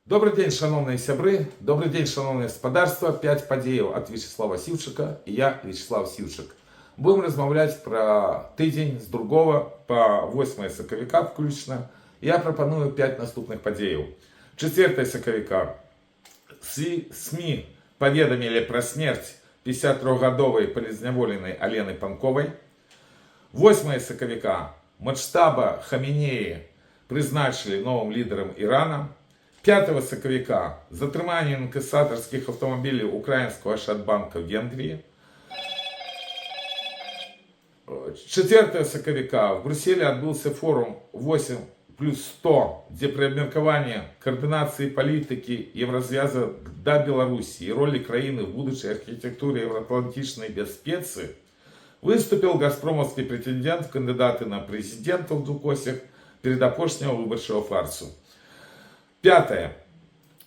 Добры дзень, шаноўныя сябры, добры дзень, шаноўнае спадарства. Пяць падзеяў ад Вячаслава Сіўчыка, і я, Вячаслаў Сіўчык. Будзем размаўляць пра тыдзень з 2 па 8 сакавіка включна. Я прапаную 5 наступных падзеяў. 4 сакавіка. СМІ паведамілі пра смерць 53-гадовай палітзняволенай Алены Панковай. 8 сакавіка. Моджтаба Хаменеі прызначылі новым лідарам Ірана. 5 сакавіка затрыманне інкасатарскіх аўтамабіляў украінскага Ощадбанка ў Венгрыі. 4 сакавіка ў Бруселі адбыўся форум 8 плюс 100, дзе пры абмеркаванні каардынацыі палітыкі Еўразвяза да Беларусі і ролі краіны ў будучай архітэктуры еўраатлантычнай бяспецы выступіў газпромаўскі прэтэндэнт у кандыдаты на прэзідэнта ў двукоссях перадапошняга выбарчага фарсу. Пятае.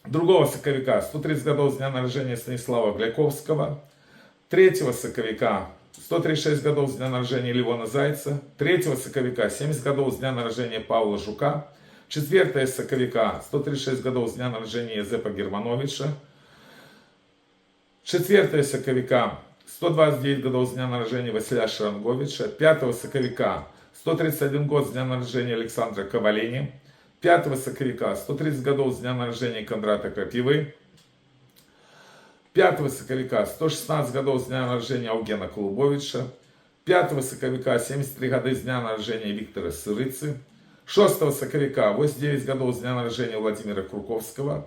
2 сакавіка 130 гадоў з дня нараджэння Станіслава Гляковскага. 3 сакавіка 136 гадоў з дня нараджэння Лявона Зайца. 3 сакавіка 70 гадоў з дня нараджэння Паўла Жука. 4 сакавіка 136 гадоў з дня нараджэння Язэпа Германовіча. 4 сакавіка 129 гадоў з дня нараджэння Васіля Шаранговіча. 5 сакавіка 131 год з дня нараджэння Аляксандра Каваліні. 5 сакавіка 130 гадоў з дня нараджэння Кандрата Крапівы. 5 сакавіка 116 гадоў з дня нараджэння Аўгена Калубовіча. 5 сакавіка 73 гады з дня нараджэння Віктара Сырыцы. 6 сакавіка 89 гадоў з дня нараджэння Уладзіміра Круковскага.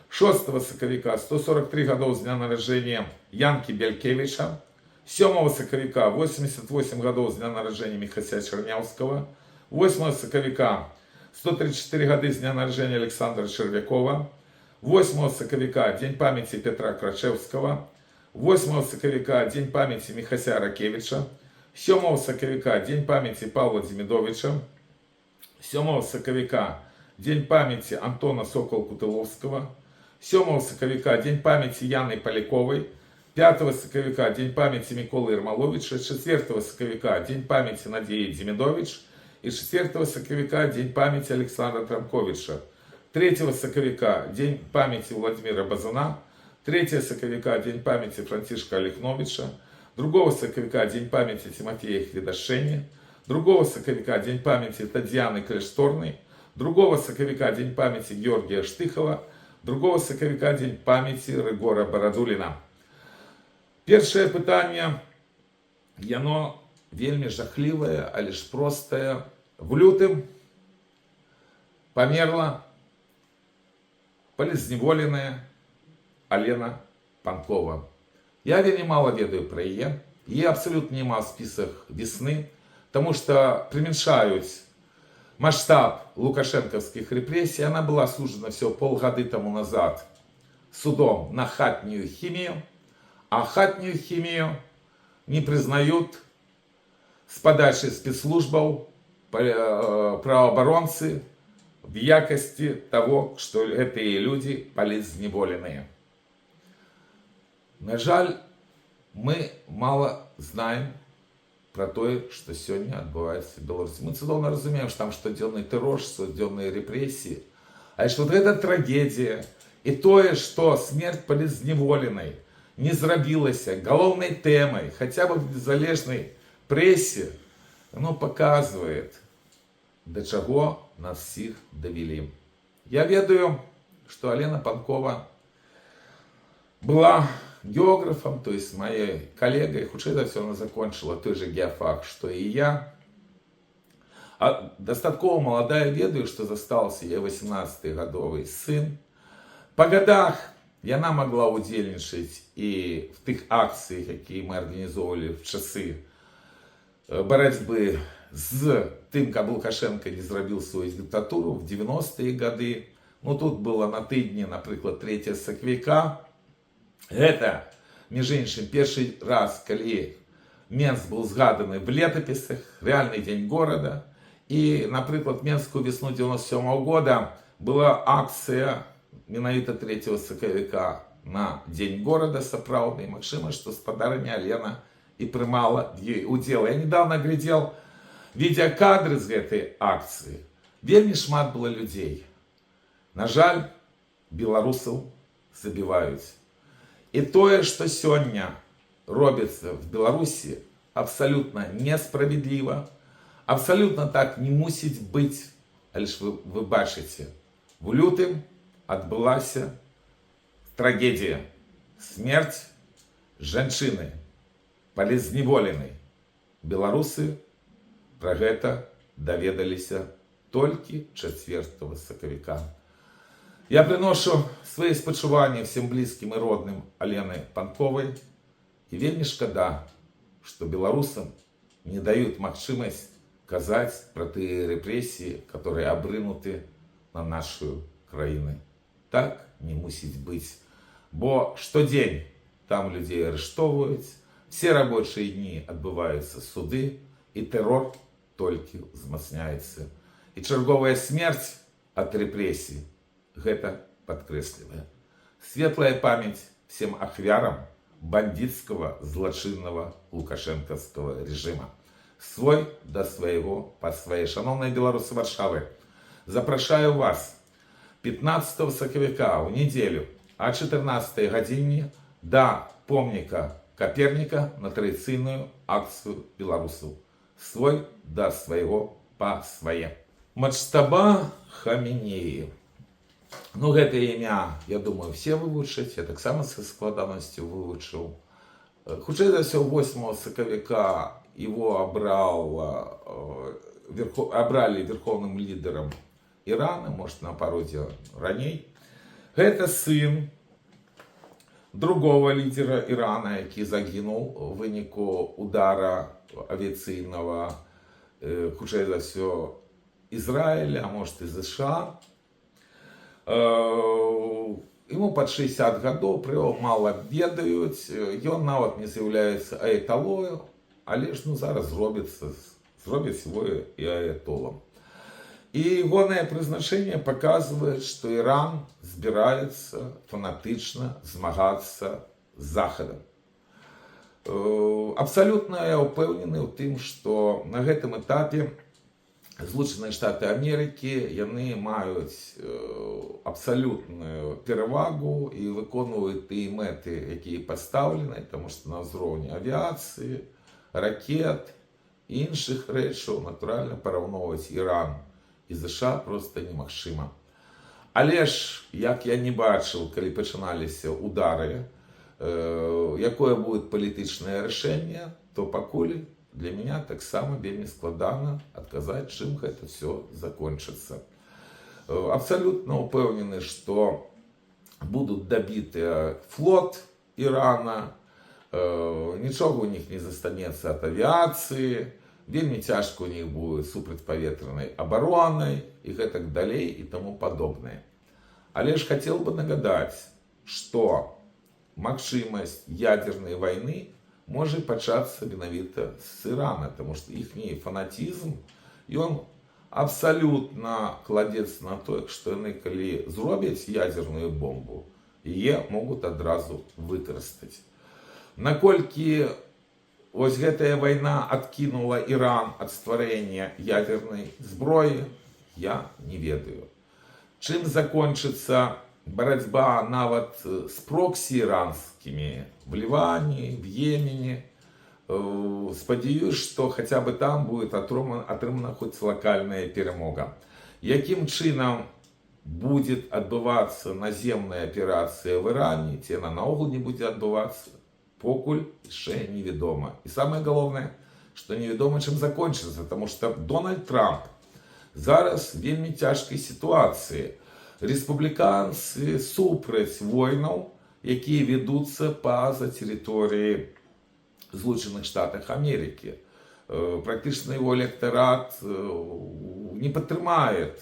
6 сакавіка 143 гадоў з дня нараджэння Янкі Бялькевіча. 7 сакавіка 88 гадоў з дня нараджэння Міхася Чарняўскага. 8 сакавіка 134 гады з дня нараджэння Аляксандра Чарвякова. 8 сакавіка Дзень памяці Пятра Крачэўскага. 8 сакавіка Дзень памяці Міхася Ракевіча. 7 сакавіка Дзень памяці Паўла Дземідовіча. 7 сакавіка Дзень памяці Антона Сокал-Кутылоўскага. 7 сакавіка Дзень памяці Яны Паляковай. 5 сакавіка Дзень памяці Міколы Ермаловіча. 4 сакавіка Дзень памяці Надзеі Дземідовіч. І 4 сакавіка Дзень памяці Аляксандра Трамковіча. 3 сакавіка Дзень памяці Уладзіміра Базана. 3 сакавіка Дзень памяці Францішка Аляхновіча. 2 сакавіка Дзень памяці Цімафея Хведашэні. 2 сакавіка Дзень памяці Татьяны Кляшторнай. 2 сакавіка Дзень памяці Георгія Штыхава. 2 сакавіка Дзень памяці Рыгора Барадуліна. Першае пытанне, яно вельмі жахлівае, але ж простае. В лютым памерла палітзняволеная Алена Панкова. Я вельмі мала ведаю пра яе. Яе абсалютна няма ў спісах «Вясны», таму што прымяншаюць маштаб лукашэнкаўскіх рэпрэсій. Яна была асуджана ўсяго паўгады таму назад судом на хатнюю хімію, а хатнюю хімію не прызнаюць з падачы спецслужбаў праваабаронцы ў якасці таго, што гэтыя людзі палітзняволеныя. На жаль, мы мала знаем пра тое, што сёння адбываецца ў Беларусі. Мы цудоўна разумеем, што там штодзённы тэрор, штодзённыя рэпрэсіі. А ж вот гэта трагедія і тое, што смерць палітзняволенай не зрабілася галоўнай тэмай хаця бы ў незалежнай прэсе, оно показывает, да чаго нас усіх давялі. Я ведаю, што Алена Панкова была географом, то есть моей коллегой. Хутчэй за ўсё, она закончила той же геофак, что и я. А дастаткова маладая, ведаю, што застаўся яе 18-гадовы сын. Па годах яна могла удзельнічаць і в тых акцыях, якія мы арганізоўвалі в часы барацьбы з тым, каб Лукашэнка не зрабіў сваю дыктатуру в 90-е гады. Ну, тут было на тыдні, напрыклад, 3 сакавіка. Гэта, між іншым, першы раз, калі Менск был згаданы в летапісах, рэальны дзень горада. І, напрыклад, Менскую «Вясну» 97 -го года была акцыя менавіта 3 сакавіка на дзень горада сапраўдны. Магчыма, што спадарыня Алена і прымала ў ёй удзел. Я недавно глядзел відэакадры з гэтай акцыі. Вельмі шмат было людзей. На жаль, Беларусаў забіваюць. І тое, што сёння робіцца в Беларусі, абсалютна несправядліва, абсалютна так не мусіць быць. Але ж вы бачыце, в лютым адбылася трагедія, смерць жанчыны, палітзневоленай. Беларусы пра гэта даведаліся толькі 4 сакавіка. Я прыношу свае спачуванні всем блізкім і родным Алены Панковай, і вельмі шкада, што беларусам не даюць магчымасць казаць пра тыя рэпрэсіі, которые абрынуты на нашу краіны. Так не мусіць быць. Бо штодзень там людзей арыштоўваюць, все рабочыя дні адбываюцца суды, і тэрор толькі ўзмацняецца. І чарговая смерць ад рэпрэсій гэта падкрэслівае. Светлая памяць всем ахвярам бандитского, злачыннага лукашэнкаўскага режима. Свой да свайго па свае. Шаноўныя беларусы Варшавы, запрашаю вас 15 сакавіка ў нядзелю а 14 гадзіне да помніка Каперніка на традыцыйную акцыю беларусаў. Свой да свайго па свае. Маджтаба Хаменеі. Ну, гэта імя, я думаю, все вывучаць. Я таксама са складанасцю вывучыў. Хутчэй за ўсё, 8 сакавіка его абралі верховным лідарам Ірана, может, на пару дзён раней. Гэта сын другого лідера Ірана, які загінуў у выніку удара авіяцыйнага, хутчэй за ўсё, Ізраіля, а может, і ЗША. Ему под 60 гадоў, пра яго мала ведаюць, ён нават не з'яўляецца аяталою, але ж, ну, зараз зробяць его і аятолам. І ягонае прызначэнне паказвае, што Іран збіраецца фанатычна змагацца з Захадам. Абсалютна я ўпэўнены ў тым, што на гэтым этапе Злучаныя Штаты Амерыкі, яны маюць абсалютную перавагу і выконваюць тыя мэты, якія пастаўлены, таму што на ўзроўні авіяцыі, ракет, іншых рэчаў, натуральна, параўноўваць Іран і ЗША проста немагчыма. Але ж, як я не бачыў, калі пачыналіся удары, якое будет палітычнае рашэнне, то пакуль для меня таксама вельмі складана адказаць, чым гэта все закончыцца. Абсалютна ўпэўнены, што будут дабітыя флот Ірана, нічога у них не застанецца ад авіяцыі, вельмі цяжка у них будет супрацьпаветранай абаронай і гэтак далей і таму падобнае. Але ж хацеў бы нагадаць, што магчымасць ядернай вайны можа пачацца менавіта з Ірана, таму што іхні фанатізм, ён абсалютна кладзецца на тое, што яны, калі зробяць ядерную бомбу, яе могуць адразу выкарыстаць. Наколькі вось гэтая вайна адкінула Іран ад стварэння ядернай зброі, я не ведаю. Чым закончыцца барацьба нават з проксі іранскімі в Ліване, в Йемене? Спадзяюсь, што хаця бы там будет атрымана хоць лакальная перамога. Якім чынам будет адбывацца наземная аперацыя в Іране, ці яна наогул не будзе адбывацца, покуль яшчэ невядома. І самае галоўнае, што невядома, чым закончыцца, таму што Дональд Трамп зараз вельмі цяжкай сітуацыі. Рэспубліканцы супраць войнаў, якія ведуцца па-за тэрыторыяй Злучаных Штатах Амерыкі. Практычна его электарат не падтрымае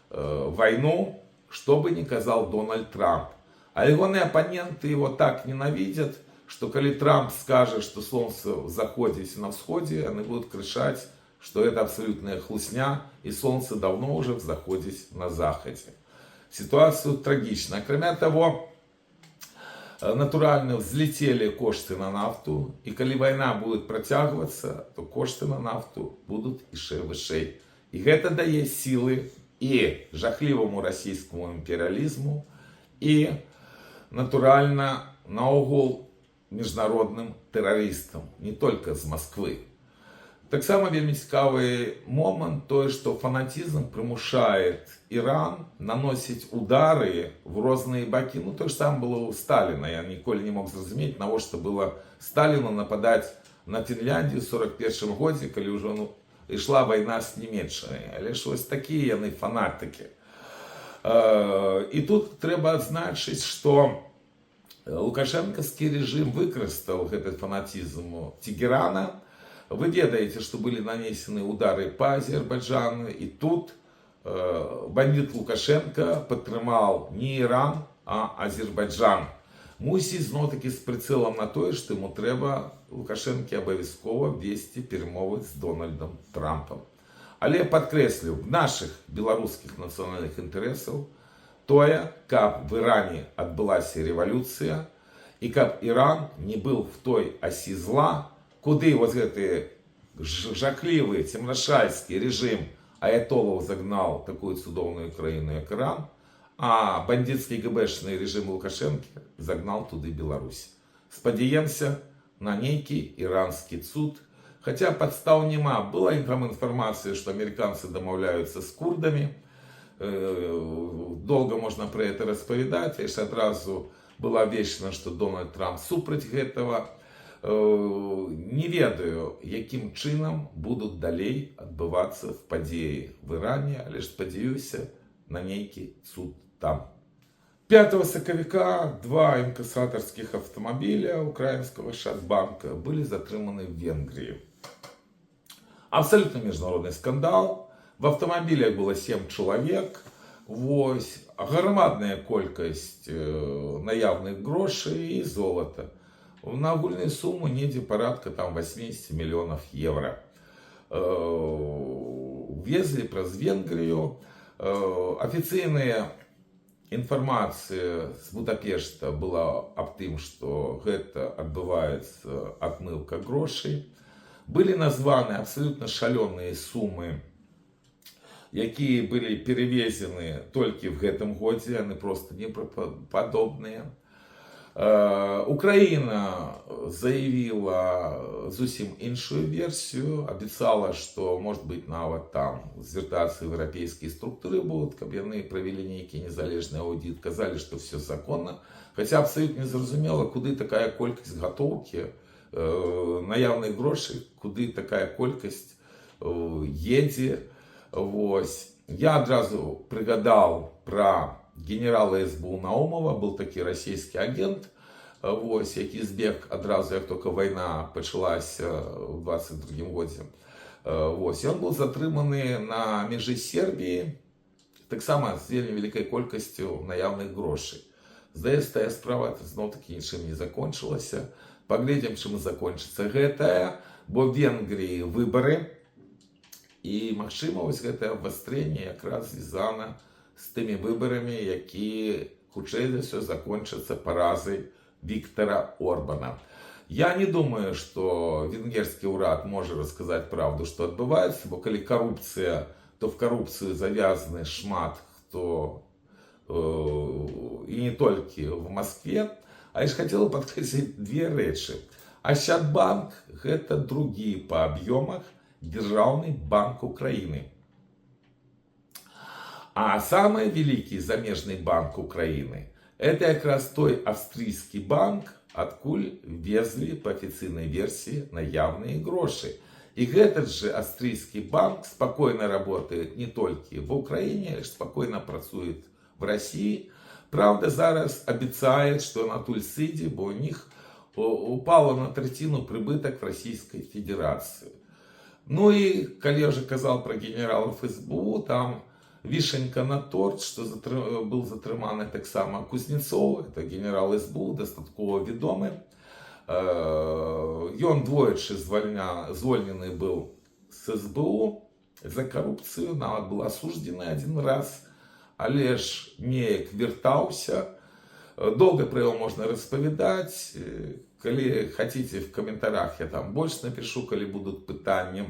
войну, что бы ни казал Дональд Трамп. А ягоныя оппоненты его так ненавидят, что, калі Трамп скажет, что солнце заходит на всходе, они будут кричать, что это абсолютная хлусня и солнце давно уже заходит на заходе. Ситуация трагичная. Кроме того, натуральна, взлетели кошты на нафту, і калі вайна будет працягвацца, то кошты на нафту будут яшчэ вышэй. І гэта дае сілы і жахліваму расійскаму імперыялізму, І, натуральна, наогул міжнародным тэрарыстам, не только з Москвы. Таксама вельмі цікавы момант тое, што фанатізм прымушае Іран наносіць удары в розныя бакі. Ну, то ж сам было ў Сталіна. Я ніколі не мог зразумець, навошта было Сталіну нападаць на Фінляндію ў 41 годзе, калі ўжо, ну, ішла вайна з Нямеччынай. Але ж вось такія яны фанатыкі. І тут трэба адзначыць, што лукашэнкаўскі рэжым выкарыстаў гэты фанатізм Тегерана. Вы ведаеце, што былі нанесены удары па Азербайджану, і тут бандит Лукашенко падтрымаў не Іран, а Азербайджан. Мусіць, зноў-такі з прыцэлам на тое, што яму трэба, Лукашэнкі, абавязкова весці перамовы з Дональдам Трампам. Але падкрэслю, в нашых беларускіх нацыянальных інтарэсаў тое, каб в Іране адбылася рэвалюцыя і каб Іран не был в той осі зла, куды вот гэты жахлівы цемнашальскі режим аятолаў загнал такую цудоўную краіну, як Іран, а бандитский ГБшны режим Лукашэнкі загнал туды Беларусь. Спадзяемся на нейкі іранскі цуд, хотя падстаў няма. Была там інфармацыя, што амерыканцы дамаўляюцца з курдамі. Долго можна пра это распавядаць, яшчэ адразу было абвешчана, што Дональд Трамп супраць гэтага. Не ведаю, якім чынам будуць далей адбывацца в падзеі в Іране, але ж спадзяюся на нейкі цуд там. 5 сакавіка два інкасатарскіх автомобиля украинского Ощадбанка были затрыманы в Венгрии. Абсолютно международный скандал. В автомобилях было 7 человек. Вось, грамадная колькасць наяўных грошай і золата. На агульную сумму недзе парадка там 80 миллионов евро. Везлі праз Венгрию. Афіцыйная інфармацыя з Будапешта была аб тым, што гэта адбываецца адмыўка грошай. Былі названы абсалютна шалёныя сумы, якія былі перавезены толькі в гэтым годзе, яны просто непрападобныя. Украіна заявіла зусім іншую версію, абяцала, што, может быть, нават там звяртацца ў еўрапейскія структуры будуць, каб яны правялі нейкі незалежны аўдыт, казалі, што все законна. Хаця абсалютна незразумела, куды такая колькасць гатоўкі, наяўных грошай, куды такая колькасць едзе. Вось. Я адразу прыгадаў пра генерала СБУ Наумова, был такі расійскі агент, вось, які збег адразу, як только вайна пачалася ў 22 годзе. Вось, ён был затрыманы на мяжы Сербіі, таксама з вельмі вялікай колькасцю наяўных грошай. Здаецца, тая справа зноў-такі нічым не закончылася. Паглядзім, чым закончыцца гэтая, бо в Венгрыі выбары, і, магчыма, вось гэтае абвастрэнне якраз звязана з тымі выбарамі, які хутчэй за ўсё закончацца паразай Віктора Орбана. Я не думаю, што венгерскі ўрад можа расказаць праўду, што адбываецца, бо калі карупцыя, то в карупцыю завязаны шмат хто і не толькі в Москве. А я ж хацела падкрэсліць две рэчы. Ощадбанк — гэта другі па аб'ёмах дзяржаўны банк Украіны. А самы вялікі замежны банк Украіны — это якраз той аўстрыйскі банк, адкуль везлі па афіцыйнай версіі наяўныя грошы. І этот же австрийский банк спокойно работает не только в Украине, спокойно працует в России. Правда, зараз обещает, что ён адтуль сыдзе, бо у них упала на третину прибыток в Российской Федерации. Ну и, калі я уже казал про генералов СБУ, там вишенька на торт, что был затрыманы таксама Кузнецов, это генерал СБУ, дастаткова вядомы. Ён двойчы звольнены был с СБУ за коррупцию, нават был осуждены один раз, але ж неяк вяртаўся. Долго про его можно распавядаць. Калі хотите, в комментариях я там больше напишу, калі будут пытанні.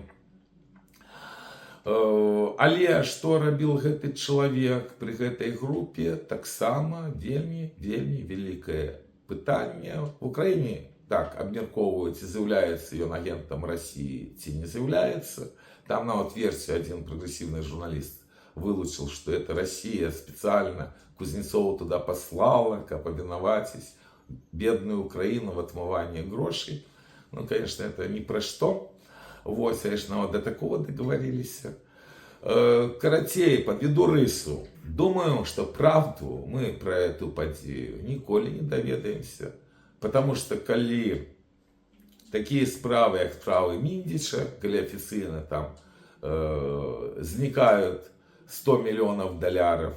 Але што рабіў гэты чалавек пры гэтай групе, таксама вельмі, вельмі вялікае пытанне. В Украіне так абмяркоўваюць, ці з'яўляецца ён агентам Расіі, ці не з'яўляецца. Там нават версію один прогрессивный журналист вылучил, что это Россия специально Кузнецова туда послала, каб абвінаваціць бедную Украину в отмывании грошай. Ну, конечно, это ни про что. Вот, конечно, вот до такого договорились. Карацей, подведу рысу. Думаю, что правду мы про эту падзею ніколі не даведаемся. Потому что калі такія справы, як справы Міндзіча, калі афіцыйна там знікаюць 100 мільёнаў даляраў,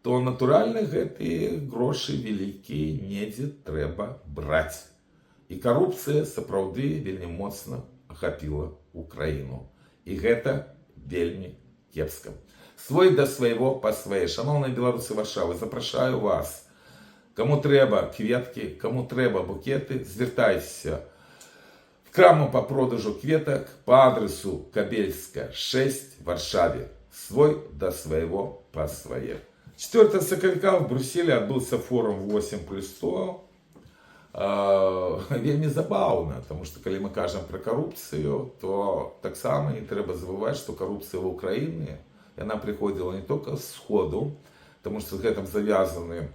то натуральна, гэтыя грошы вялікія недзе трэба браць. І карупцыя сапраўды вельмі моцна ахапіла Украіну. І гэта вельмі кепска. Свой да свайго па свае. Шаноўныя беларусы Варшавы, запрашаю вас. Каму трэба кветкі, каму трэба букеты, звяртайцеся в краму по продажу кветак по адресу Кабельская, 6 в Варшаве. Свой да свайго па свае. 4 сакавіка в Брюсселе адбыўся форум 8 плюс 100. Вельмі забаўна, потому что калі мы кажам про карупцыю, то таксама не трэба забываць, што карупцыя в Украіне, яна прыходзіла не только з сходу, потому что з гэтым завязаны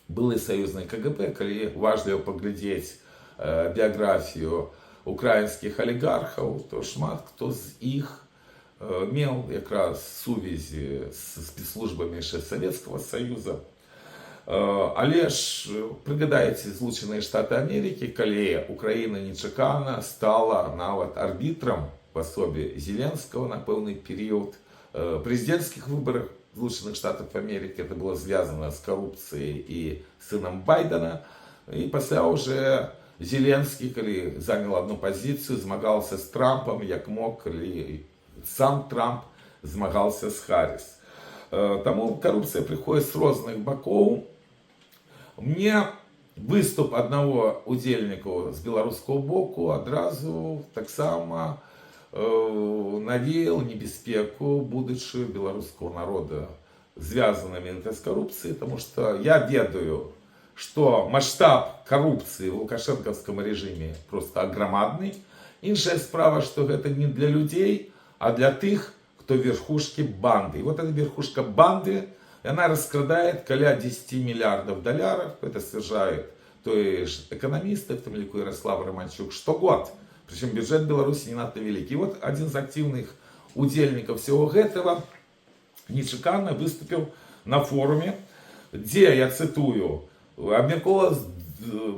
былы саюзны КГБ. Калі уважліва паглядзець біяграфію украінскіх алігархаў, то шмат хто з іх меў якраз сувязі з спецслужбамі яшчэ Савецкага Саюза. Але ж прыгадаеце Злучаныя Штаты Амерыкі, калі Украіна нечакана стала нават арбітрам в асобе Зеленского на пэўны перыяд прэзідэнцкіх выбарах Злучаных Штатаў Амерыкі. Это было звязана з карупцыяй і сынам Байдена. І пасля уже Зеленскі, калі занял одну пазіцыю, змагался з Трампам як мог, калі сам Трамп змагался з Харрис. Таму карупцыя прыходзіць з розных бакоў. Мне выступ аднаго удзельнікаў з беларускага боку адразу таксама навеял небяспеку будучую беларускага народа, звязана менавіта з карупцыяй, потому что я ведаю, что масштаб коррупции в лукашенковском режиме просто огромадный. Іншая справа, что гэта не для людей, а для тых, кто верхушки банды. И вот эта верхушка банды, она раскрадает каля 10 миллиардов долларов, это сцвярджаюць то ж эканамісты, в том ліку Ярослав Романчук, штогод. Причем бюджет Беларуси не надта вялікі. И вот один из активных удзельнікаў всего этого нечакана выступил на форуме, где, я цитую, абмеркоўвалось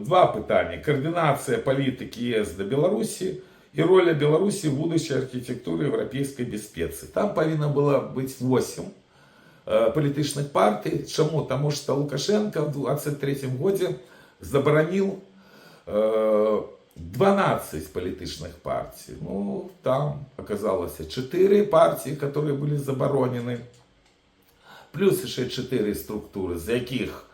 два пытання: каардынацыя палітыкі ЕС да Беларусі і роля Беларусі в будущей архітэктуры еўрапейскай бяспецы. Там павінна было быць 8 палітычных партый. Чаму? Таму что Лукашенко в 23 годзе забараніл 12 палітычных партый. Ну, там оказалось 4 партии, которые были забаронены. Плюс еще 4 структуры, з якіх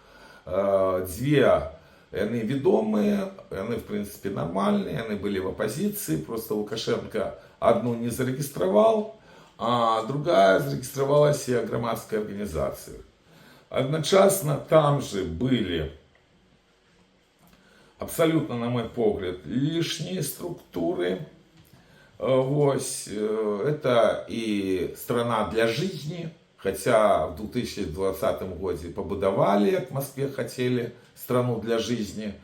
дзве яны вядомыя, яны, в принципе, нормальные, яны были в оппозиции, просто Лукашенко одну не зарегистрировал, а другая зарегистрировалась як грамадская организация. Адначасна там же были абсолютно, на мой погляд, лишние структуры. Вось, это и «Страна для жизни», хотя в 2020 году пабудавалі, як в Москве хотели, «Страну для жизни».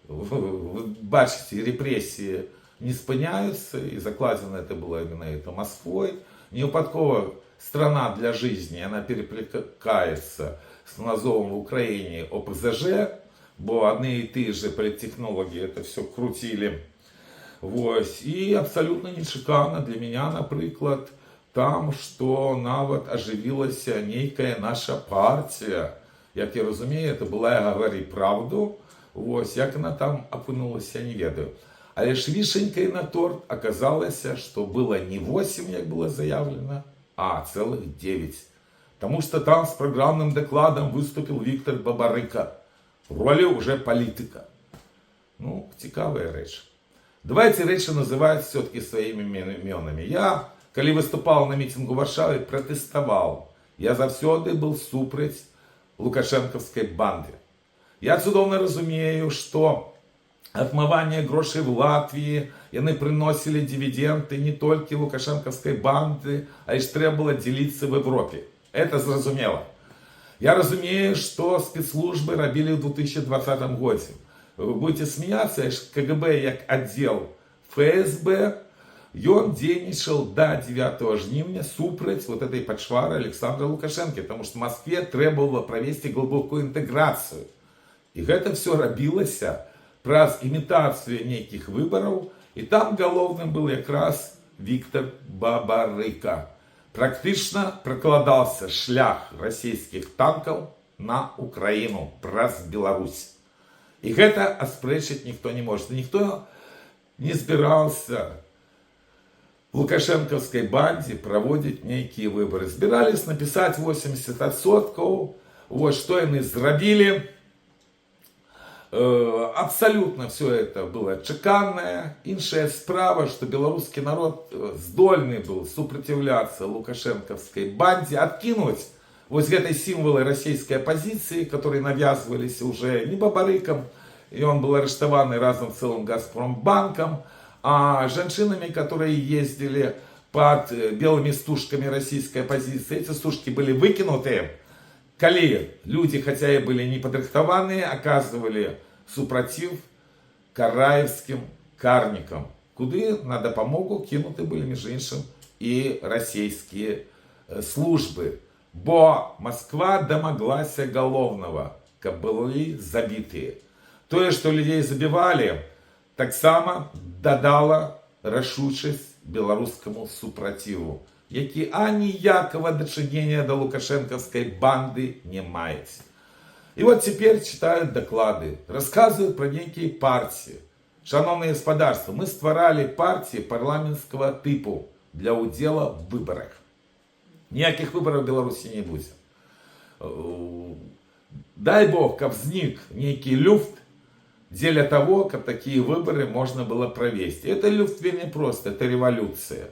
Вы бачыце, репрессии не спыняются, и закладено это было именно это Москвой. Не выпадкова «Страна для жизни», она перекликается с назовом в Украине ОПЗЖ, бо одни и те же политтехнологи это все крутили. Вось. І абсолютно нечакана для меня, напрыклад, там, што нават ажывілася нейкая «Наша партія». Як я разумею, это была я «Говори правду». Вось, як она там апынулася, не ведаю. Але ж вішенькай на торт оказалася, што было не 8, як было заявлено, а целых 9. Потому что там с программным докладом выступил Виктор Бабарыка в роли уже политика. Ну, цікавая рэч. Давайте рэчы называть все-таки своими именами. Я, калі Калі выступаў на мітынгу ў Варшаве, пратэставаў. Я заўсёды был супраць лукашэнкаўскай банды. Я цудоўна разумею, што отмывание грошай в Латвии, яны прыносілі дывідэнды не толькі лукашэнкаўскай банды, а ж трэба было дзеліцца в Европе. Это зразумела. Я разумею, што спецслужбы рабілі ў 2020 годзе. Вы будете смеяться, ж КГБ як отдел ФСБ, ён дзейнічаў до 9 жніўня супраць вот этой пачвары Александра Лукашенко, потому что Москве трэба было правесці глубокую інтэграцыю. І гэта все рабілася праз імітацыю нейкіх выбараў, і там галоўным был якраз Виктор Бабарыка. Практычна пракладаўся шлях расійскіх танкаў на Украіну праз Беларусь. І гэта аспрэчыць ніхто не можа. Ніхто не збіраўся лукашэнкаўскай бандзе праводзіць нейкія выбары. Збірались напісаць 80%. Вот што яны зрабілі. Абсолютно все это было чаканное. Іншая справа, что белорусский народ здольны был сопротивляться лукашенковской банде, откинуть вот этой символы российской оппозиции, которые навязывались уже не Бабарыком, и он был арыштаваны разом с целым Газпромбанком, а женщинами, которые ездили под белыми стужками российской оппозиции. Эти стужки были выкинуты, калі люди, хотя и были не падрыхтаваныя, оказывали супраціў караевским карнікам, куды на дапамогу кінуты былі, між іншым, і расійскія службы. Бо Москва дамаглася галоўнага, каб былі забітыя. Тое, што людзей забівалі, таксама дадала рашучасць беларускаму супраціву, які аніякага дачынення да лукашэнкаўскай банды не маюць. И вот теперь читают доклады, рассказывают про некие партии. Шаноўнае спадарства, мы стваралі партии парламентского типу для удзела в выборах. Ніякіх выбораў в Беларусі не будзе. Дай бог, каб знік нейкі люфт дзеля того, каб такія выборы можна было провести. Это люфт вельмі просто, это революция.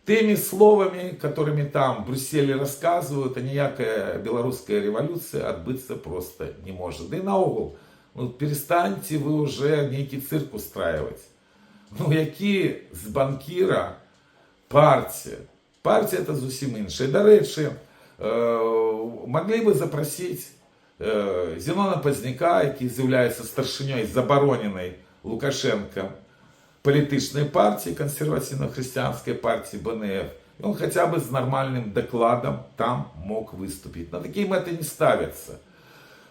Теми словами, которыми там в Брюсселе рассказывают, а ніякая белорусская революция отбыться просто не может. Да и наогул, ну перестаньте вы уже некий цирк устраивать. Ну які з банкіра партія? Партія это зусім іншае. Дарэчы, могли бы запросить Зенона Пазняка, які з'яўляецца старшынёй забароненай Лукашенко палітычнай партии, консервативно-христианской партии БНФ. И он хотя бы с нормальным докладом там мог выступить. На такие мэты не ставятся.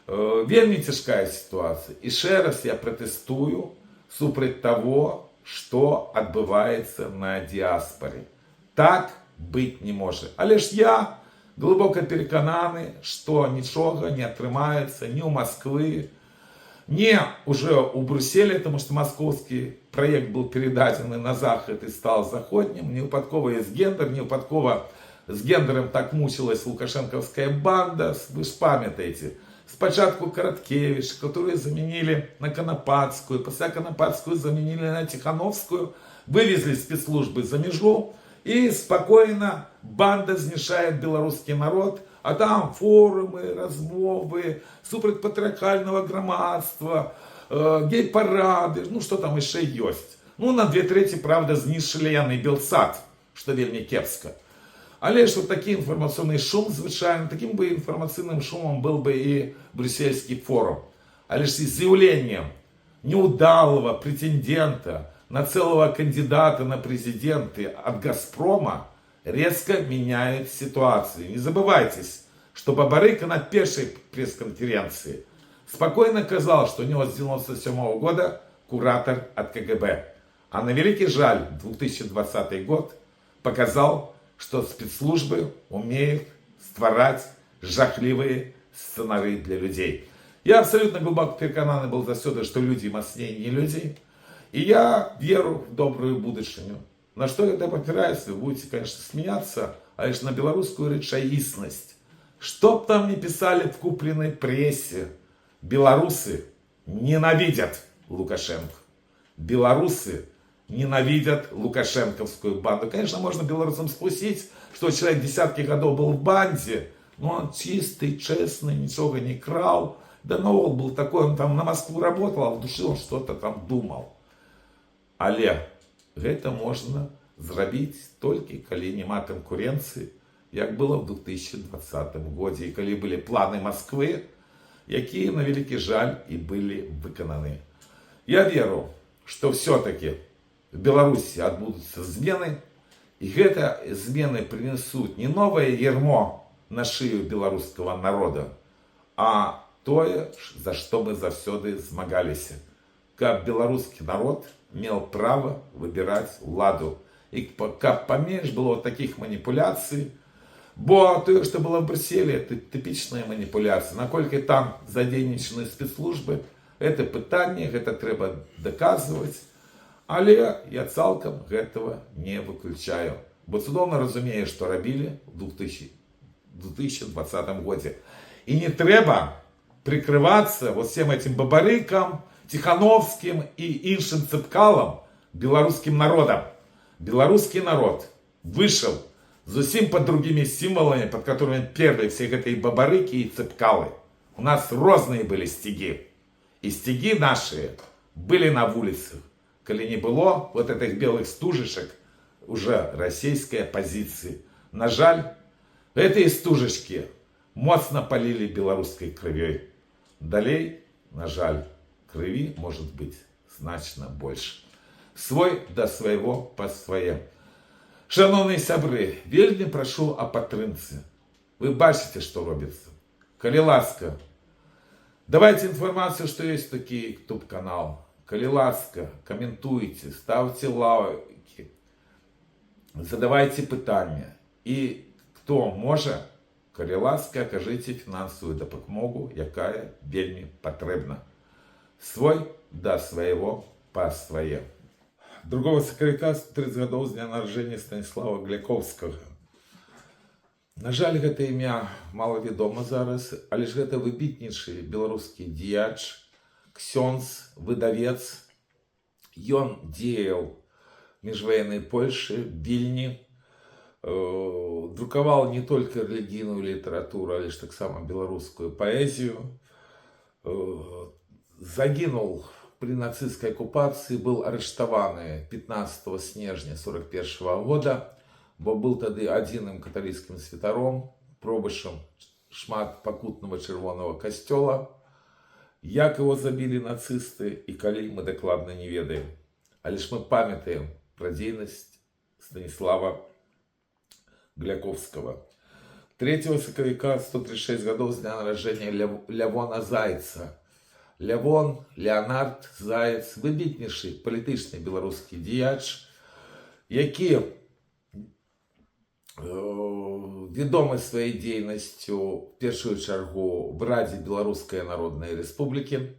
Вельмі цяжкая ситуация. І яшчэ раз я пратэстую супраць того, что адбываецца на дыаспоре. Так быть не может. Але ж я глыбока перакананы, што нічога не атрымаецца ні ў Москвы, не уже у Брюсселе, потому что московский проект был передаден на Захад и стал заходним. Не выпадкова есть гендер, не выпадкова с гендером так мучилась лукашенковская банда, вы ж памятаеце. Спачатку Короткевич, которую заменили на Конопадскую, после Конопадскую заменили на Тихановскую, вывезли спецслужбы за межу, и спокойно банда знішчае белорусский народ, а там форумы, размовы, супраць патрыархальнага грамадства, гей-парады, ну что там еще есть. Ну, на две трети, правда, знішчылі яны Белсат, што вельмі кепска. Але ж вот такі інфармацыйны шум, звычайна, такім бы інфармацыйным шумам был бы і брюссельскі форум. Але ж з'яўленнем неудалого претендента на целого кандидата на президенты от «Газпрома» резко меняет ситуацию. Не забывайтесь, что Бабарыка на первой пресс-конференции спокойно сказал, что у него с 97 года куратор от КГБ. А на великий жаль, 2020 год показал, что спецслужбы умеют ствараць жахлівыя сцэнары для людей. Я абсолютно глубоко перакананы был заўсёды, что люди мацней не людей. И я веру в добрую будучыню. На что я опираюсь, вы будете, конечно, смеяться, а лишь на белорусскую рэчаіснасць. Что б там ни писали в купленной прессе, белорусы ненавидят Лукашенко. Белорусы Ненавидят лукашенковскую банду. Конечно, можно белорусам спустить, что человек десятки годов был в банде, но он чистый, честный, ничего не крал. Да, но он был такой, он там на Москву работал, а в душе он что-то там думал. Але гэта можна зрабіць, толькі калі няма канкурэнцыі, як было в 2020 годзе і калі былі планы Москвы, якія, на вялікі жаль, і былі выкананы. Я веру, што все-таки в Беларусі адбудуцца змены, і гэта змены прынесуць не новае ярмо на шыю беларускага народа, а тое, за што мы заўсёды змагаліся: каб беларускі народ меў права выбіраць уладу і каб паменш было такіх маніпуляцый, бо тое, што было в Брюсселе, это тыпічная маніпуляцыя. Наколькі там задзейнічаны спецслужбы, это пытанне, гэта трэба даказваць, але я цалкам гэтага не выключаю, бо цудоўна разумею, што рабілі в 2020 годзе. І не трэба прикрываться вот всем этим Бабарыкам, Тихановским и іншым Цепкалам беларускім народам. Беларускі народ вышел зусім под другими символами, под которыми перли все гэтые Бабарыки и Цепкалы. У нас розныя были стяги. И стяги наши были на улицах. Калі не было вот этих белых стужечек уже российской оппозиции. На жаль, гэтыя стужачкі моцна полили беларускай крывёй. Далей, на жаль, крыві может быть значна больш. Свой да свайго па свае. Шаноўныя сябры, вельмі прашу о падтрымцы. Вы бачыце, што робіцца. Калі ласка, давайте інфармацыю, што ёсць такі YouTube канал. Калі ласка, каментуйце, ставце лайки, задавайте пытання. І хто можа, калі ласка, акажыце фінансавую дапамогу, якая вельмі патрэбна. Свой да свайго па свае. 2 сакавіка 30 гадоў з дня нараджэння Станіслава Гляковскага. На жаль, гэта імя мала вядома зараз, але ж гэта выбітнейшы беларускі дзеяч, ксёндз, выдавец. Ён дзеяў міжваеннай Польшы, Вільні, друкаваў не толькі рэлігійную літаратуру, але ж таксама беларускую паэзію. Загінуў при нацистской оккупации, был арыштаваны 15 снежня 41 года, бо был тады адзіным каталіцкім святаром, пробашчам шмат пакутнага чырвонага касцёла. Як его забілі нацысты і калі, мы дакладна не ведаем. Але ж мы памятаем пра дзейнасць Станіслава Гляковскага. 3 сакавіка 136 гадоў з дня нараджэння Лявона Зайца. Лявон Леонард Заяц, выбітнейшы палітычны беларускі дзеяч, які вядомы сваёй дзейнасцю в першую чаргу в Радзе Беларускай Народнай Рэспублікі,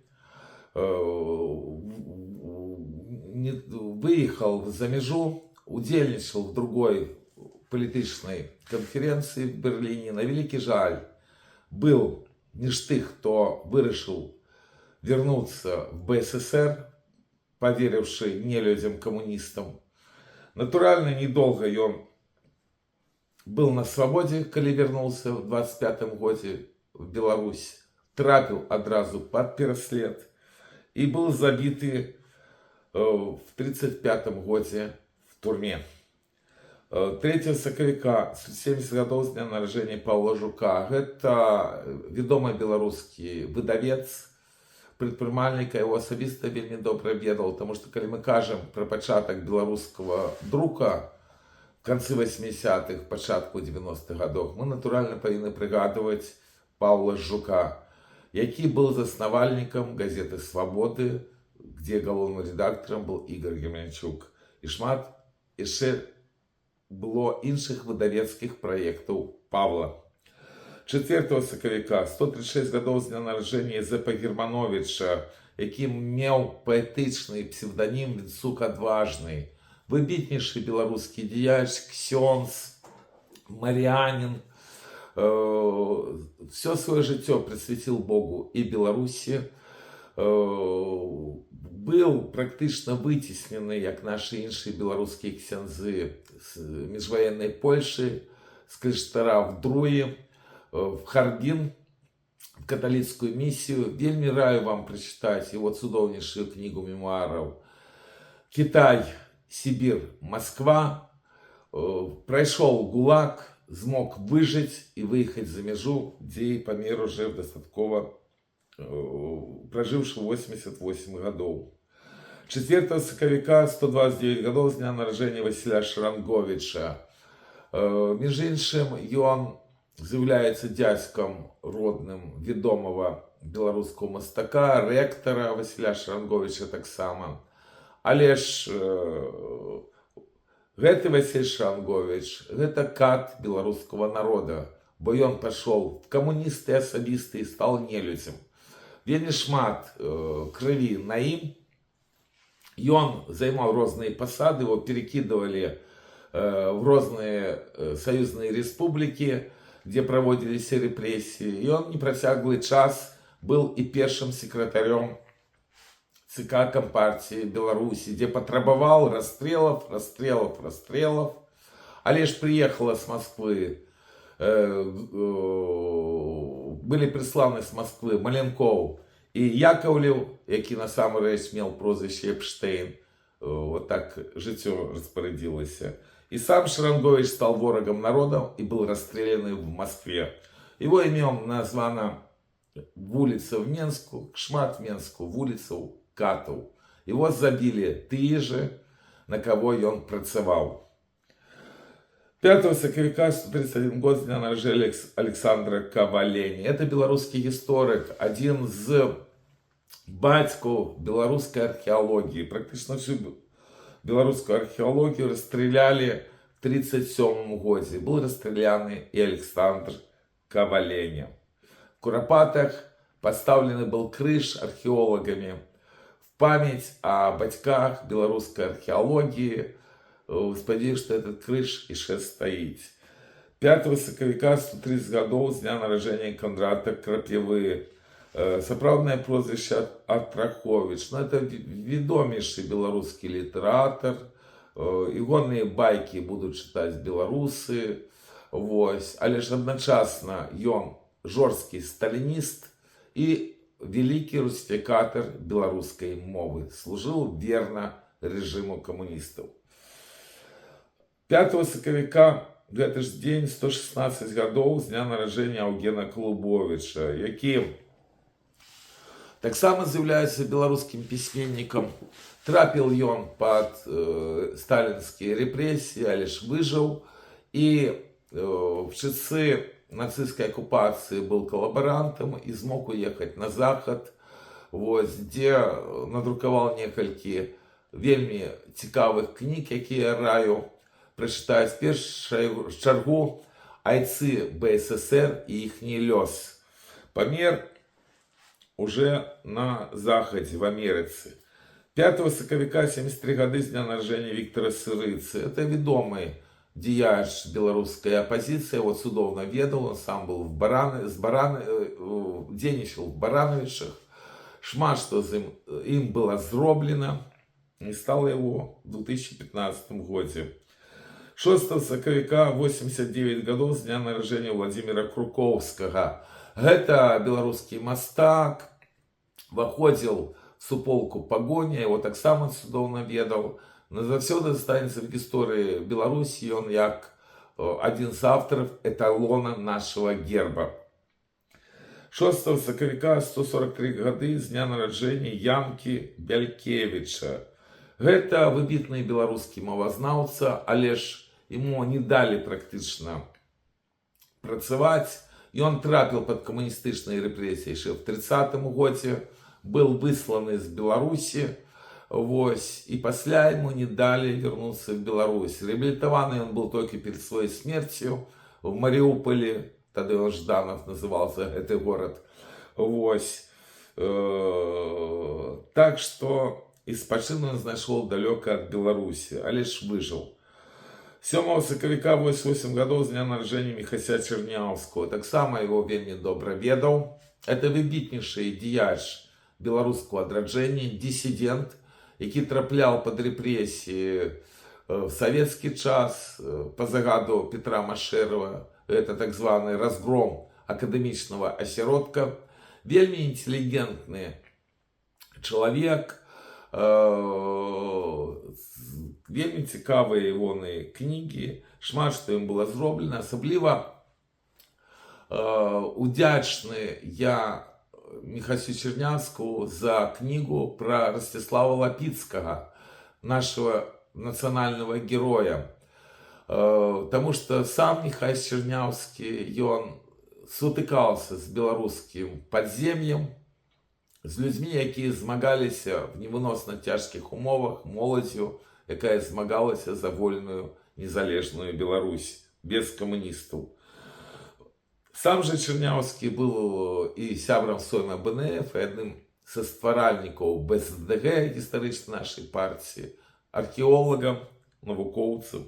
выехал за мяжу, удзельнічал в другой палітычнай канферэнцыі в Берліне. На вялікі жаль, был між тых, хто вырашыў вернуться в БССР, поверивши нелюдям камуністам. Натуральна, недолго ён был на свободе, калі вернулся в 25 годзе в Беларусь, трапіў адразу под пераслед і был забіты в 35 годзе в турме. 3 сакавіка 70 гадоў з дня нараджэння Павла Жука. Гэта вядомы беларускі выдавец, прадпрымальніка, его асабіста вельмі добра ведаў, таму што, калі мы кажам пра пачатак беларускага друка в канцы 80-х, пачатку 90-х гадоў, мы натуральна павінны прыгадваць Павла Жука, які был заснавальнікам газеты «Свабоды», где галоўным рэдактарам был Игорь Герменчук. І шмат яшчэ было іншых выдавецкіх праектаў Павла. 4 сакавіка 136 гадоў з дня нараджэння Язэпа Германовича, які меў паэтычны псевданім Вінцук Адважны, выбітнейшы беларускі дзеяч, ксёндз, марыянін, все сваё жыццё прысвяціл Богу і Беларусі. Быў практычна выцеснены, як нашы іншыя беларускія ксяндзы, з міжваеннай Польшы, з кляштара в Друі, в Харбін, в каталіцкую місію. Вельмі раю вам прачытаць его цудоўнейшую кнігу мемуараў «Кітай, Сібір, Масква». Прайшоў ГУЛАГ, змог выжыць і выехаць за мяжу, дзе і памер уже дастаткова, пражыўшы 88 гадоў. 4 сакавіка 129 гадоў з дня нараджэння Васіля Шаранговіча. Між іншым, ён з'яўляецца дзядзькам родным вядомага беларускага мастака, рэктара Васіля Шаранговіча таксама. Але ж гэты Васіль Шаранговіч — гэта кат беларускага народа, бо ён пашоў в камуністы асабісты і стал нелюдзям. Вельмі шмат крыві на ім. Ён займаў розныя пасады, его перекидывали в розныя саюзныя рэспублікі, дзе праводзіліся рэпрэсіі. І он непрацяглы час был і першым секретарём ЦК Компартии Беларуси, дзе патрабаваў расстрелов, расстрелов, расстрелов. Але ж приехала с Москвы, были присланы с Москвы Маленков і Яковлев, які насамрэч меў прозвішча Эпштейн. Вот так жыццё распарадзілася. И сам Шарангович стал ворогом народа и был расстрелян в Москве. Его именем названа вуліца в Менску, шмат в Менску вуліцаў катаў. Его забілі тыя же, на кого ён працаваў. 5 сакавіка 131 год з дня нараджэння Александра Кавалені. Это беларускі гісторык, адзін з бацькаў беларускай археалогіі. Практычна всю беларускую археалогію расстралялі в 1937 годзе. Был расстреляны и Александр Кавалені. В Куропатах поставлены был крыж археологами в память о бацьках беларускай археалогіі. Спадзяюсь, што этот крыж яшчэ стаіць. 5 сакавіка 130 гадоў з дня нараджэння Кандрата Крапівы. Сапраўднае прозвішча Атраховіч. Ну, это вядомейшы беларускі літаратар. Ягоныя байкі будуць чытаць беларусы. Вось. Але ж адначасна ён жорсткі сталініст і вялікі русіфікатар беларускай мовы. Служыў верна рэжыму камуністаў. 5 сакавіка, гэты ж дзень, 116 гадоў з дня нараджэння Аўгена Калубовіча, які таксама з'яўляецца беларускім пісьменнікам. Трапіў ён пад сталінскія рэпрэсіі, але ж выжыў і в часы нацысцкай акупацыі был калабарантам і змог уехаць на захад, вось, дзе надрукаваў некалькі вельмі цікавых кніг, якія раю прачытаць, першую чаргу «Айцы БССР і іхні лёс». Памер уже на захадзе, в Амерыцы. 5 сакавіка 73 гады з дня нараджэння Віктора Сырыцы. Это вядомы дзеяч беларускай апазіцыі, вот, цудоўна ведаў, он сам был в Бараны, з Бараны, дзейнічаў в Баранавічах. Шмат што з ім было зроблена. Не стало его в 2015 годзе. 6 сакавіка 89 гадоў з дня нараджэння Владимира Круковскага. Гэта беларускі мастак, выходзіл в суполку «Пагоня», его таксама цудоўна ведаў. Назаўсёды застанецца в гісторыі Беларусі ён як адзін з аўтараў эталона нашего герба. 6 сакавіка 143 гады з дня нараджэння Янкі Бялькевіча. Гэта выбітны беларускі мовазнаўца, але ж ему не далі практычна працаваць. Ён трапіў пад камуністычныя рэпрэсіі яшчэ в 30 годзе, был высланы з Беларусі, вось, і пасля ему не далі вярнуцца в Беларусь. Рэабілітаваны ён был толькі перед сваёй смерцю в Мариуполе, тады он Жданов назывался, гэты горад. Вось. Так што і спачыну ён знайшоў далёка ад Беларусі, але ж выжыў. 7 сакавіка 88 гадоў з дня нараджэння Міхася Чарняўскага. Таксама его вельмі добра ведаў. Это выбітнейшы дзеяч беларускага адраджэння, дысідэнт, які трапляў пад рэпрэсіі в савецкі час па загаду Петра Машэрава, это так званы разгром акадэмічнага асяродка. Вельмі інтэлігентны чалавек, вельмі цікавыя ягоныя кнігі, шмат што ім было зроблена. Асабліва удзячны я Міхасю Чарняўскаму за кнігу пра Расціслава Лапіцкага, нашего нацыянальнага героя. Таму што сам Міхась Чарняўскі, ён сутыкаўся з беларускім падзем'ем, з людзьмі, якія змагаліся в невыносна цяжкіх умовах, моладзю, якая змагалася за вольную незалежную Беларусь без камуністаў. Сам жа Чарняўскі быў і сябрам Сойма БНФ, і адным са стваральнікаў БСДГ, гістарычнай нашай партіі, археолагам, навукоўцам.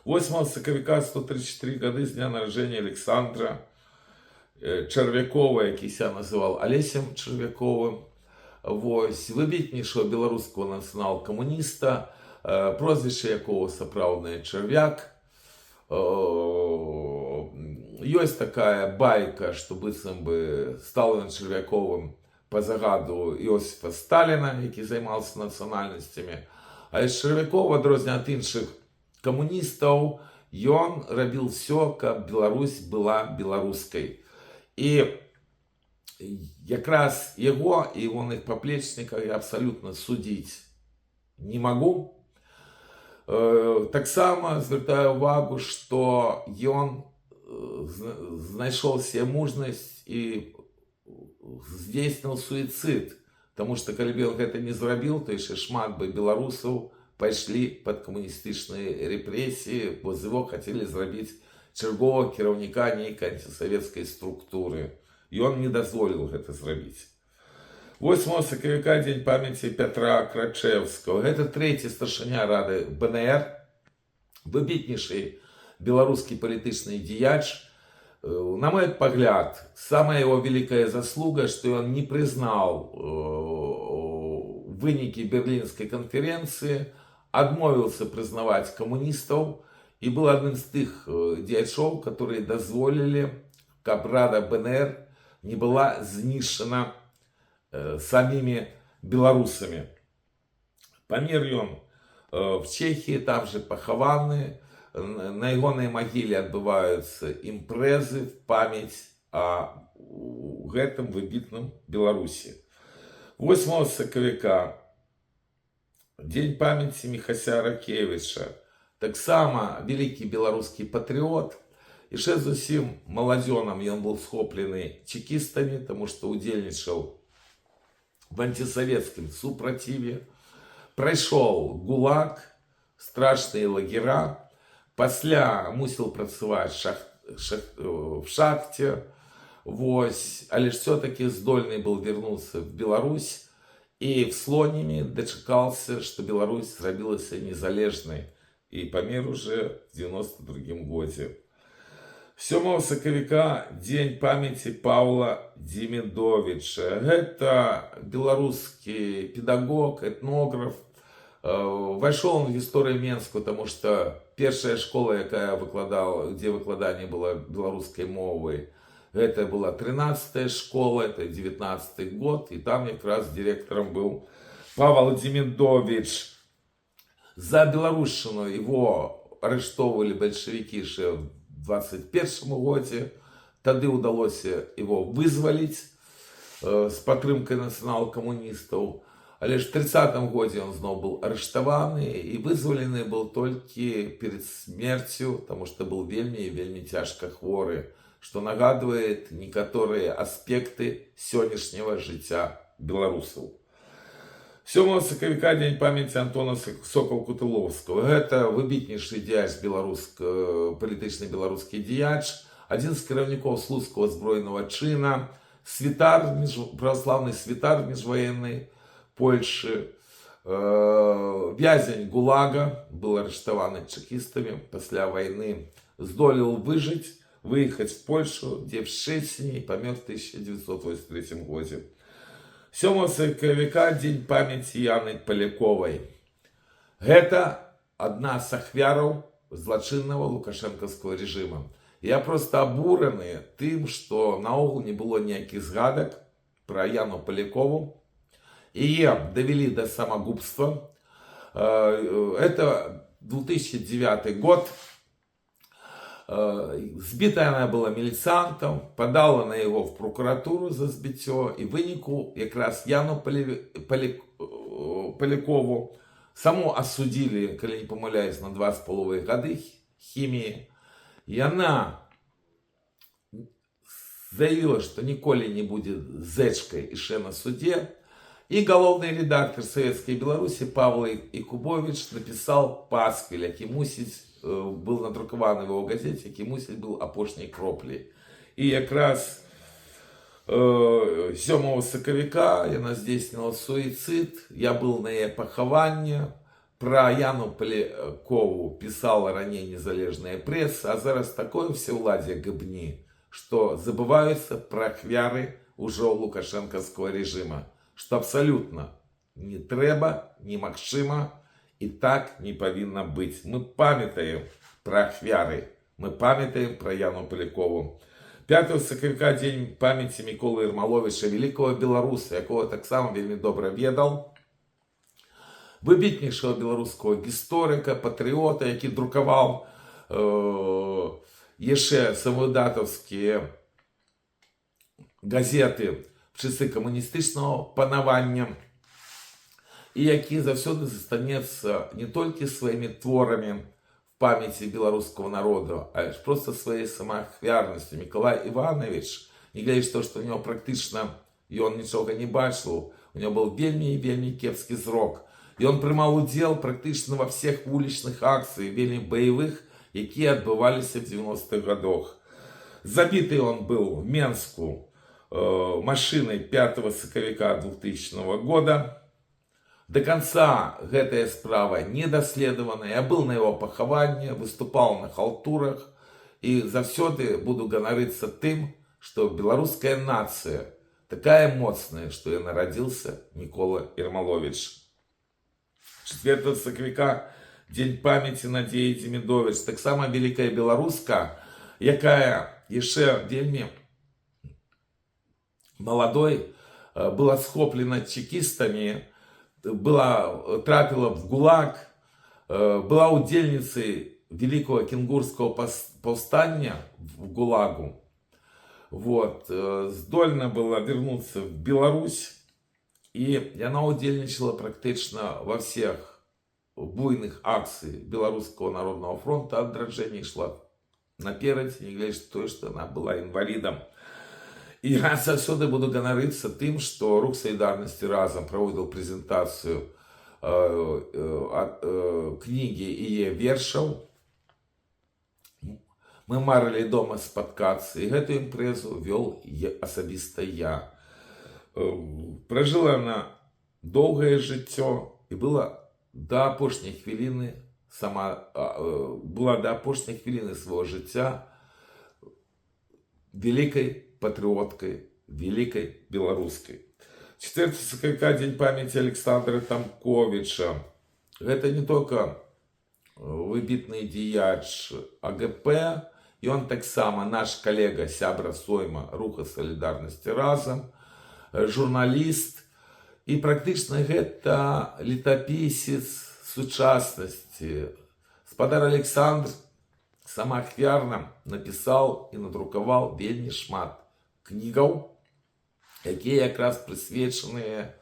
8 сакавіка 134 гады з дня нараджэння Александра Чарвякова, які себя называл Алесем Чарвяковым. Вось, выбітнейшага беларускага нацыянал-камуніста, прозвішча якога сапраўднае Чарвяк. Ёсць такая байка, што быццам бы стал ён Чарвяковым па загаду Іосифа Сталіна, які займаўся нацыянальнасцямі. А Чарвяков, адрозненне ад іншых камуністаў, ён рабіў все, каб Беларусь была беларускай. І якраз яго і ягоных паплечнікаў я абсалютна судзіць не магу. Таксама звяртаю увагу, што ён знайшоў себе мужнасць і здзейсніў суіцыд. Таму што калі б ён гэта не зрабіў, то яшчэ шмат бы беларусаў пайшлі пад камуністычныя рэпрэсіі, бо з яго хацелі зрабіць чарговага кіраўніка нейкай антысавецкай структуры. Ён не дазволіў гэта зрабіць. 8 сакавіка дзень памяці Пятра Крачэўскага. Гэта трэці старшыня рады БНР, выбітнейшы беларускі палітычны дзеяч. На мой погляд, самая его великая заслуга, что он не признал вынікі Берлинской конференции, адмовіўся прызнаваць камуністаў і был адным з тых дзеячоў, которые дазволілі, каб рада БНР не была знішчана самімі беларусамі. Памер ён в Чехії, там же пахаваны. На ягонай магіле адбываюцца імпрэзы в памяць о гэтым выбітным беларусе. 8 сакавіка дзень памяці Міхася Ракевіча. Таксама вялікі беларускі патрыот. Яшчэ зусім маладзёнам ён был схоплены чекістамі, таму што удзельнічаў в антисоветском супраціве, прайшоў ГУЛАГ, страшныя лагера, пасля мусіў працаваць в шахте, вось, але ж все-таки здольны был вернуться в Беларусь і в Слоніме дачакаўся, што Беларусь зрабілася незалежнай, і памер уже в 92 годзе. 7 сакавіка дзень памяці Паўла Дземідовіча. Гэта беларускі педагог, этнограф. Увайшоў он в гісторыю Менску, таму што першая школа, якая выкладала, дзе выкладанне было беларускай мовы, гэта была 13-я школа, это 19 год, і там якраз директором был Павел Демидович. За беларушчыну его арыштоўвалі бальшавікі яшчэ в 21 годзе. Тады ўдалося его вызваліць з падтрымкай нацыянал-камуністаў. Але ж в 30 годзе он зноў был арыштаваны і вызвалены был толькі перед смерцю, таму што был вельмі і вельмі цяжка хворы, што нагадвае некаторыя аспекты сённяшняга жыцця беларусаў. 7 сакавіка дзень памяці Антона Сокал-Кутылоўскага. Гэта выбітнейшы дзеяч палітычны беларускі дзеяч, адзін з кіраўнікоў Слуцкага збройнага чына, святар, праваслаўны святар міжваеннай Польшы, вязень ГУЛАГа, был арыштаваны чекістамі пасля вайны, здолеў выжыць, выехаць в Польшу, дзе в Шчэціне памёр в 1983 годзе. 7 сакавіка дзень памяці Яны Паляковай. Гэта адна з ахвяраў злачыннага лукашэнкаўскага рэжыма. Я просто абураны тым, што наогул не было ніякіх згадак пра Яну Палякову. Яе давялі да самагубства. Это 2009 год. Збітая она была міліцыянтам, падала на яго в прокуратуру за збіццё, і выніку якраз Яну Палякову саму асудзілі, калі не памыляюсь, на 2,5 гады хіміі. Яна заявила, што ніколі не будзе зэчкай яшчэ на суде. І галоўны редактор «Советской Беларуси» Павел Якубович написал пасквіль, які, мусіць, был надрукаваны в его газете, які, мусіць, был апошняй кропляй. І якраз 7 сакавіка яна здзейсніла суіцид. Я был на яе пахаванне. Пра Яну Палякову пісала раней незалежная прэса, а зараз такое всеуладдзе гэбні, што забываюцца пра ахвяры ўжо лукашэнкаўскага рэжыма, што абсалютна не трэба, немагчыма і так не павінна быць. Мы памятаем пра ахвяры, мы памятаем пра Яну Палякову. 5 сакавіка дзень памяці Міколы Ермаловіча, вялікага беларуса, якога таксама вельмі добра ведаў, выбітнейшага беларускага гісторыка, патрыота, які друкаваў яшчэ самвыдатаўскія газеты в часы камуністычнага панавання і які заўсёды застанецца не толькі сваімі творамі в памяці беларускага народу, а ж просто сваёй самаахвярнасцю. Мікалай Іванавіч, не гледзячы то, што у него практычна ён нічога не бачыў, у него был вельмі і вельмі кепскі зрок. Ён прымаў удзел практычна во всех вулічных акцыях, вельмі баявых, якія адбываліся в 90-х годах. Забіты он был в Менску машиной 5 сакавіка 2000 года. До конца гэтая справа не даследавана. Я был на его пахаванні, выступал на халтурах і заўсёды буду ганарыцца тым, што беларуская нацыя такая моцная, што я нарадзіўся Мікола Ермаловіч. 4 сакавіка дзень памяці Надзеі Дземідовіч, таксама вялікая беларуска, якая яшчэ вельмі маладой была схоплена чекістамі, трапіла в ГУЛАГ, была удзельніцай вялікага кенгурского паўстання в ГУЛАГу. Вот, здольна была вернуться в Беларусь, і яна удзельнічала практычна во всех буйных акцый Беларускага народнага фронта «Адраджэння», ішла наперад, не гледзячы тое, што она была інвалідам. І я заўсёды буду ганарыцца тым, што рух салідарнасці «Разам» праводзіў прэзентацыю кнігі яе вершаў «Мы марылі дома спаткацца», і гэтую імпрэзу вёл асабіста я. Пражыла она доўгае жыццё і была да апошняй хвіліны сама была да апошняй хвіліны свайго жыцця вялікай патрыоткай, вялікай беларускай. 4 сакавіка дзень памяці Александра Тамковіча. Гэта не только выбітны дзеяч АГП, ён таксама наш калега, сябра сойма руха салідарнасці «Разам», журналіст, і практычна гэта летапісец сучаснасці. Спадар Александр самаахвярна напісаў і надрукаваў вельмі шмат кнігаў, якія якраз прысвечаныя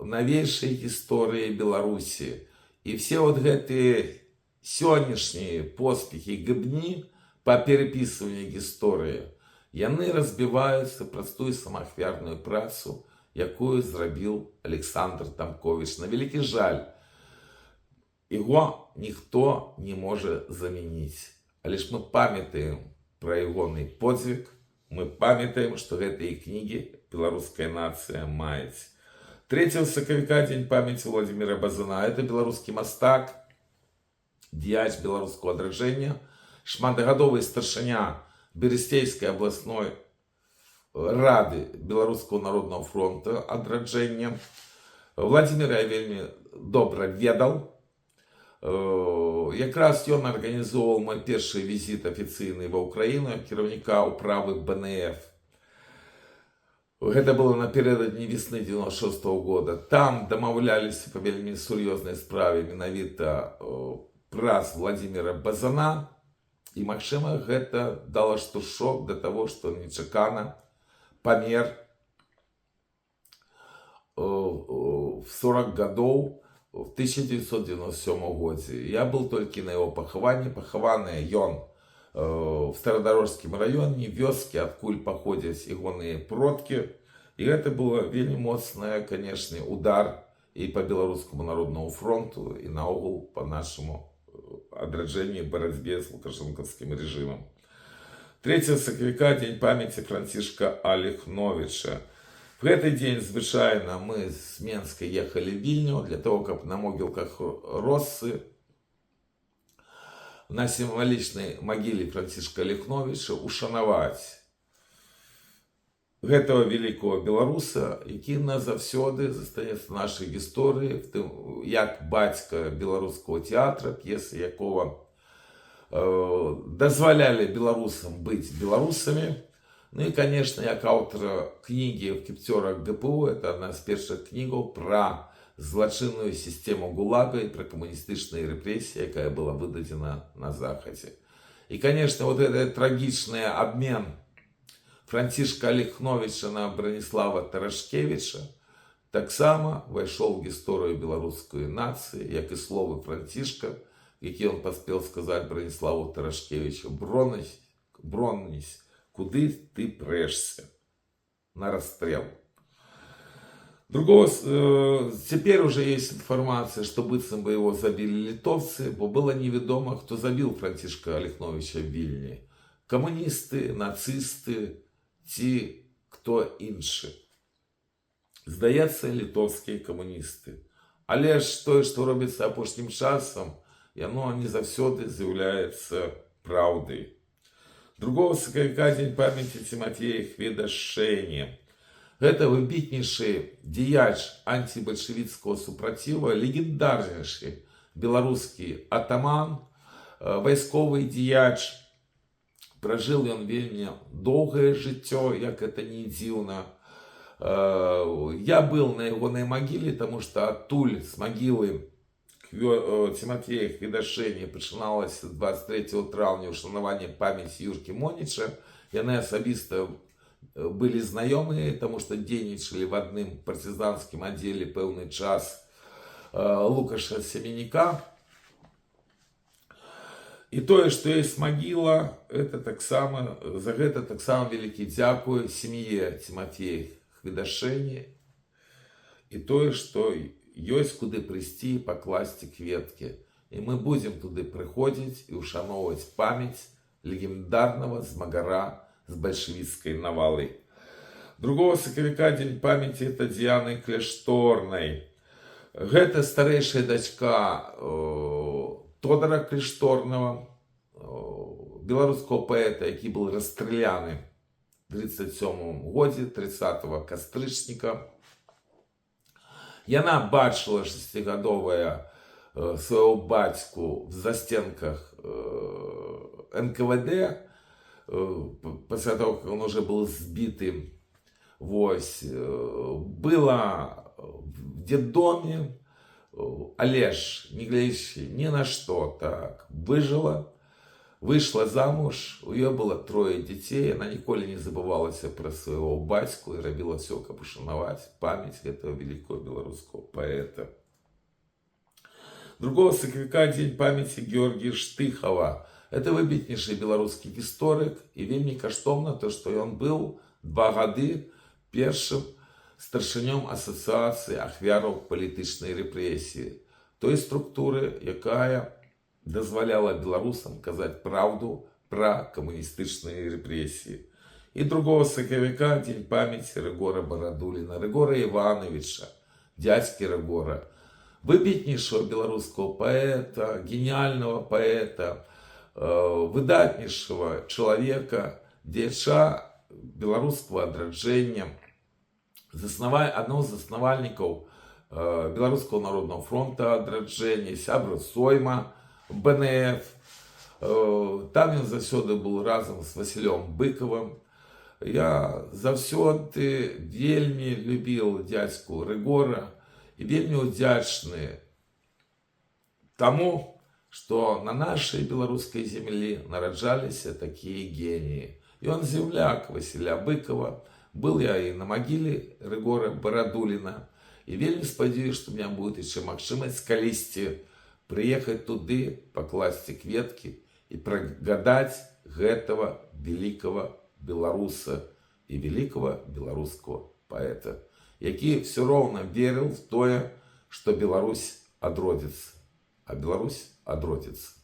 навейшай гісторыі Беларусі. І все вот гэтыя сённяшнія поспехі гэбні па перапісванні гісторыі, яны разбіваюцца простую самаахвярную працу, якую зрабіў Александр Тамковіч. На вялікі жаль, яго ніхто не можа замяніць. Але ж мы памятаем пра ягоны подзвіг, мы памятаем, што гэтыя кнігі беларуская нацыя маюць. 3 сакавіка дзень памяці Владимира Базана. Это беларускі мастак, дзеяч беларускага адраджэння, шматгадовы старшыня Берасцейскай абласной Рады Беларускага народнага фронта «Адраджэння». Уладзіміра я вельмі добра ведаў. Якраз ён арганізоўваў мой першы візіт афіцыйны ва Украіну як кіраўніка ўправы БНФ. Гэта было напярэдадні весны 96 -го года. Там дамаўляліся па вельмі сур'ёзнай справе менавіта праз Уладзіміра Базана. І, магчыма, гэта дала штуршок да таго, што нечакана памер в 40 гадоў в 1997 годзе. Я был толькі на яго пахаванні, пахаваны ён в Старадарожскім раёне, вёскі, адкуль паходзяць ягоныя продкі. І гэта было вельмі моцная, конечно, удар і па Беларускаму народнаму фронту, і наогул па нашаму адраджэнню, барацьбе з лукашэнкаўскім рэжымам. 3 сакавіка — дзень памяці Францішка Алехновіча. В гэты дзень звычайна мы з Менска ехалі в Вільню для того, каб на могілках Россы, на сімвалічнай магіле Францішка Алехновіча ушанаваць гэтага вялікага беларуса, які назаўсёды застанецца в нашай гісторыі в тым, як бацька беларускага тэатра, п'есы якога дазвалялі беларусам быць беларусамі. Ну і, конечно, як аўтара кнігі «В кіпцёрах ГПУ», это адна з першых кнігаў пра злачынную сістэму ГУЛАГа і пра камуністычныя рэпрэсіі, якая была выдадзена на Захадзе. І, конечно, вот этот трагічны обмен Францішка Алехновіча на Браніслава Тарашкевіча таксама увайшоў в гісторыю беларускай нацыі, як і словы Францішка, які он паспел сказаць Браніславу Тарашкевічу: «Бронісь, Бронісь, куды ты прэшся? На расстрел». Другого, теперь уже есть информация, что быццам бы его забили литовцы, бо было неведомо, кто забил Францишка Алехновича в Вильне. Камуністы, нацысты ці хто іншы. Здаецца, літоўскія камуністы. Але ж тое, што робіцца апошнім часам, яно не заўсёды з'яўляецца праўдай. 2 сакавіка — дзень памяці Цімафея Хведашэні. Гэта выбітнейшы дзеяч антыбальшавіцкага супраціва, легендарнейшы беларускі атаман, вайсковы дзеяч. Пражыў ён вельмі доўгае жыццё, як это не дзіўна. Я был на ягонай магіле, таму што адтуль, з магілы Цімафея Хведашэні, пачыналася 23 траўня ўшанаванне памяці Юркі Моніча. Яны асабіста былі знаёмыя, таму што дзейнічалі в адным партызанскім аддзеле пэўны час Лукаша Семеняка. І тое, што ёсць магіла, это таксама, за гэта таксама вялікі дзякуй сям'е Цімафея Хведашэні. І тое, што ёсць куды прыйсці і пакласці кветкі. І мы будзем туды прыходзіць і ўшаноўваць памяць легендарнага змагара з бальшавіцкай навалай. 2 сакавіка дзень памяці Тадзяны Кляшторнай. Гэта старэйшая дачка Тодара Кляшторнага, беларускага паэта, які был расстраляны в 37 годзе 30 кастрычніка. Яна бачыла, шасцігадовая, свайго бацьку в застенках НКВД, пасля того, как он уже был збіты. Вось, была в детдоме, але ж, не гледзячы ні на што, так, выжила, выйшла замуж, у яе было трое дзяцей, она ніколі не забывалася пра свайго бацьку і рабіла ўсё, каб ушанаваць памяць гэтага вялікага беларускага паэта. 2 сакавіка дзень памяці Георгія Штыхава. Это выбітнейшы беларускі гісторык, і вельмі каштоўна то, што ён быў 2 гады першым старшынём Асацыяцыі ахвяраў палітычнай рэпрэсіі, той структуры, якая дазваляла беларусам казаць праўду пра камуністычныя рэпрэсіі. І 2 сакавіка дзень памяці Рыгора Барадуліна, Рыгора Іванавіча, дзядзькі Рыгора, выбітнейшага беларускага паэта, геніяльнага паэта, выдатнейшага чалавека, дзеяча беларускага адраджэння, аднаго з заснавальнікаў Беларускага народнага фронта адраджэння, сябра Сойма БНФ. Там ён заўсёды был разам з Васілём Быкавым. Я заўсёды вельмі любіў дзядзьку Рыгора і вельмі ўдзячны таму, што на нашай беларускай зямлі нараджаліся такія геніі. Ён земляк Васіля Быкова. Был я і на магіле Рыгора Барадуліна. І вельмі спадзяюсь, што у меня будет яшчэ магчымасць калісьці прыехаць туды, пакласці кветкі і прыгадаць гэтага великого беларуса і великого беларускага паэта, які все роўна верыў в тое, што Беларусь адродзіцца, а Беларусь адродзіцца.